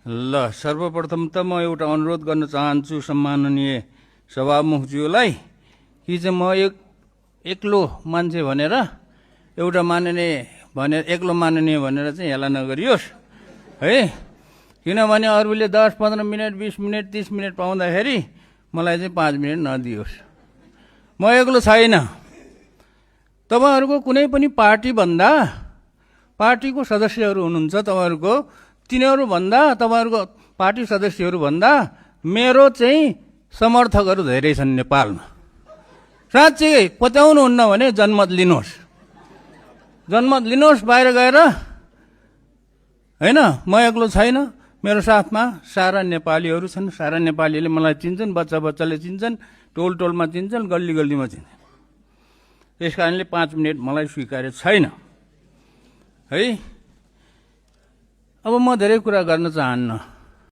ल सर्वप्रथम त म एउटा अनुरोध गर्न चाहन्छु सम्माननीय सभामुखज्यूलाई कि चाहिँ म एक्लो मान्छे भनेर एउटा माननीय भनेर एक्लो माननीय भनेर चाहिँ हेला नगरियोस् है। किनभने अरूले 10-15 मिनट 20 मिनट 30 मिनट पाउँदाखेरि मलाई चाहिँ 5 मिनट नदियोस्। म एक्लो छैन। तपाईहरुको कुनै पनि पार्टी भन्दा पार्टीको सदस्यहरू हुनुहुन्छ, तपाईहरुको तिनीहरू भन्दा तपाईहरुको पार्टी सदस्यहरू भन्दा मेरो चाहिँ समर्थकहरू धेरै छन् नेपालमा। साँच्चै पत्याउनुहुन्न भने जनमत लिनुहोस्, जनमत लिनुहोस् बाहिर गएर हैन। म एक्लो छैन, मेरो साथमा सारा नेपालीहरू छन्। सारा नेपालीले मलाई चिन्छन्, बच्चा बच्चाले चिन्छन्, टोल टोलमा चिन्छन्, गल्ली गल्लीमा चिन्छन्। त्यसकारणले 5 मिनट मलाई स्वीकार्य छैन है। अब म धेरै कुरा गर्न चाहन्न।